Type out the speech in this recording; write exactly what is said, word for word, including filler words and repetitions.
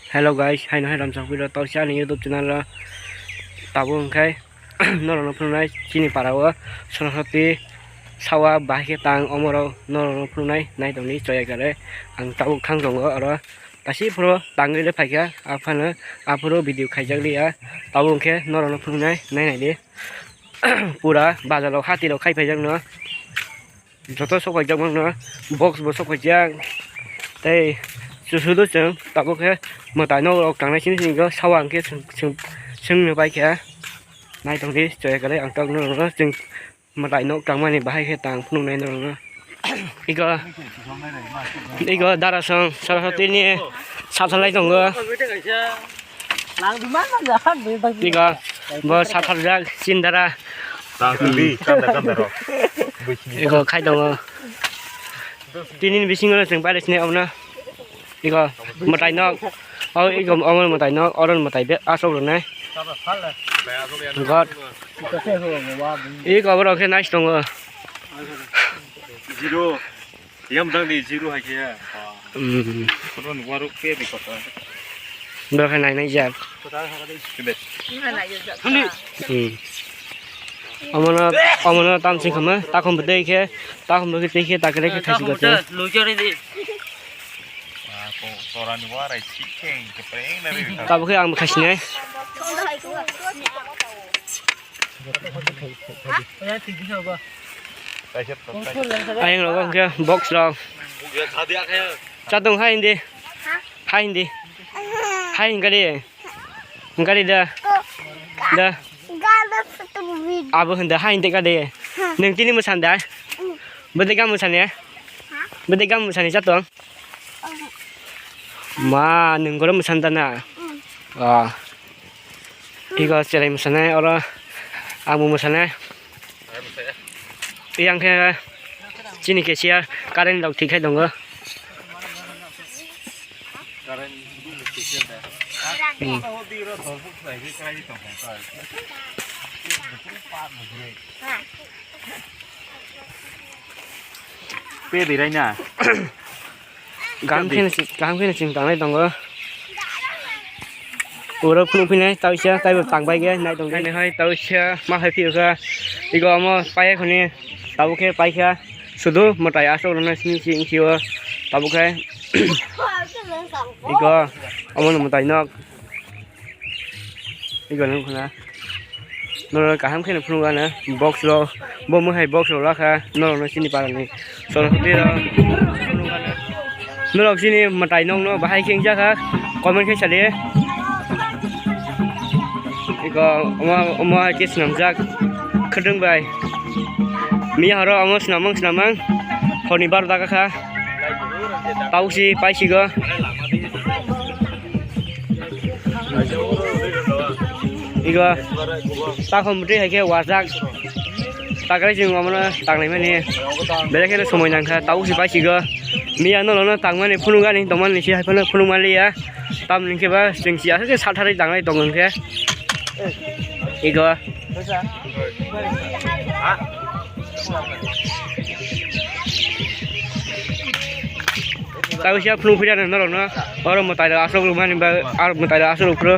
Hello guys, haino hai ramchak video toksa ani YouTube channel o tabuk hwnkhe norokno phunuknai chini para o Saraswati sawa bahai khe tang omorok norokno phunuknai nai tongdi choya kare ang tabuk thang tongo oro tasi phuru tangwi le phaikha aphano aphuru video khaijak liya tabuk hwnkhe norokno phunuknai nai naidi pura bazar rok hati rok khai phaijak no. Joto sok paijak mano, box bo sok paijak. Tei chusudo chwng tabuk khe mwtai nok rok tangnai sini sini sawa hwnkhe chwng chwng chwng no paikha. Naitongdi choya kwrwi ang tok no chwng mwtai nok tangmani bahai khe tang phunuknai norokno. Iko iko darasong Saraswati ni sathalai tongo. Iko bo satharjak chindara. Tang twi, chanda, chanda rok. Iko khai tongo. Tini ni bisingo no chwng paile sini omo no. Iko mwtai nok. O iko omo mwtai nok, oro mwtai be asok rwnai. God. Iko borok khe nice tongo. Zero. Yang bang di zero hai khe. Hmm. Kono nuwa ruk pe di kota. Bro khe nai nai jak. Hmm. Omono omono tam sing khama takhum bwtwi khe takhum bwtwi khe takre khe khaisi goto. Luchori di. Tora nuwa rai chi khe kepreng na ri. Tabuk khe ang khaisi nai. Ayang rogo hwnkhe box rok. Chatong hai hindi. Hai hindi. Hai hingkari. Hingkari da. Da. Abo hinda hai hindi kari. Neng tini musan da. Bede gam musan ya. Bede gam musan ya chatong. Ma, nung goro mwsana da na? Ah. Iko cherai mwsanai, oro ang bo mwsanai. Yang khe chini cashier current rok thik khai tongo. Hmm. Pe di rai na. Kaham khe, kaham khe chwng tanglai tongo. Oro phunuk phinai tawisa, taibo tang bai khe nai tong khe. Nai hai tawisa ma hai phiyokha. Iko omo paiya khoni tabuk khe paikha. Sudu mwtai aswk rwna simi si wngsi o tabuk khe. Iko omo no mwtai nok. Iko nung khna. Norok kaham khe no phunuk gana box rok. Bo mohai box rok rakha. Norok no chini para ni. Cholo hwtwi rok. Norok chini mwtai nok no bahai khe wngjakha. Comment khe sadi. Iko omo, omo hai khe swnamjak. Khwtwng bai. Miya horo omo swnamang swnamang. Horni bar daga kha. Tausi paisigo. Igo. Takhum bwtwi hai khe wajak. Takrai chwng omono tanglaimani. Belai kheno somoi nangkha. Tausi paisigo. Miya no lono tangmani phunukgani tongmani si hai phano phunukmaliya. Tamni hwnkhe ba chwng si aswk khe satharwi tanglai tongo hwnkhe. Igo. Tawisa phunuk phirano norokno oro mwtai rok aswk rwmani ba aro mwtai rok aswk rwphuru.